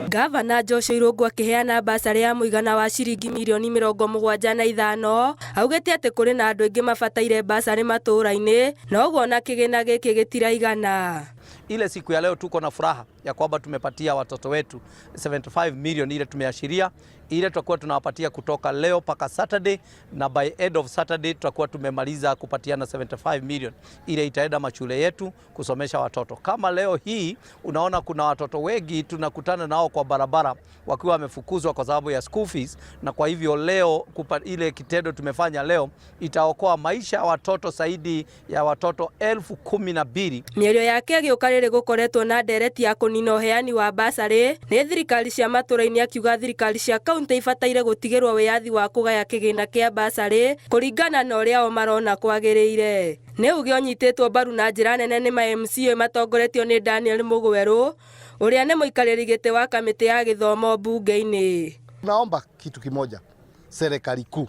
Gavana Joshua Irũngũ akĩheana basarĩ ya mũigana wa ciringi mirioni 75 augĩte atĩ kũrĩ na andũ aingĩ mabataire basarĩ matũũra-inĩ na ũguo ona kĩgĩna gĩkĩ gĩtiraigana. Ile siku ya leo tuko na furaha ya kwamba tumepatia watoto wetu 75 million ile tumeashiria, ile tutakuwa tunawapatia kutoka leo mpaka Saturday, na by end of Saturday tutakuwa tumemaliza kupatiana 75 million ile itaenda mashule yetu kusomesha watoto. Kama leo hii unaona kuna watoto wengi tunakutana nao kwa barabara wakiwa wamefukuzwa kwa sababu ya school fees, na kwa hivyo leo kupa, ile kitendo tumefanya leo itaokoa maisha ya watoto zaidi ya watoto 12,000. Mĩario yake ĩgĩũka rĩrĩ gũkoretwo na ndereti ya kũnina ũheani wa basarĩ nĩ thirikari cia matũra-inĩ, akiuga thirikari cia kaunti ibataire gũtigĩrwo wĩyathi wa kũgaya kĩgĩna kĩa basarĩ kũringana na ũrĩa o marona kwagĩrĩire. Nĩ uge ũnyitĩtwo mbaru na njĩra nene nĩ ma MCA matongoretio nĩ Daniel Mũgwerũ ũrĩa nĩ mũikarĩri gĩtĩ wa kamĩtĩ ya gĩthomo mbunge-inĩ. Naomba kitu kimoja, serikali kuu,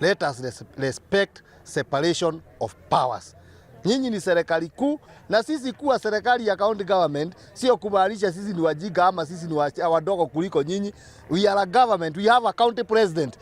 let us respect separation of powers. Nyinyi ni serikali kuu na sisi kuwa serikali ya county government sio kumaanisha sisi ni wajinga ama sisi ni wadogo kuliko nyinyi. We are a government, we have a county president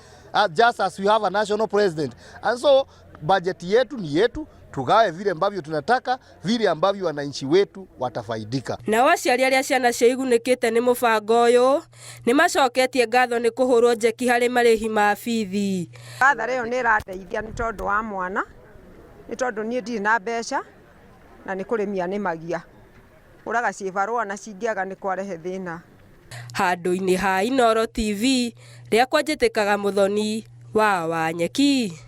just as we have a national president. And so budget yetu ni yetu, tugawe vile ambavyo tunataka, vile ambavyo wananchi wetu watafaidika. Nao aciari arĩa ciana ciao igunĩkĩte nĩ mũbango ũyũ nĩ macoketie ngatho nĩ kũhũrwo njeki harĩ marĩhi ma bithi. Batharĩ ĩyo nĩ ĩrandeithia nĩ tondũ wa mwana, nĩ tondũ niĩ ndirĩ na mbeca na nĩ kũrĩmia nĩmagia. Hũraga ciĩbarũa na cingĩaga nĩ kwarehe thĩna. Handũ-inĩ ha Inooro TV rĩakwa njĩtĩkaga Mũthoni wa Wanyeki.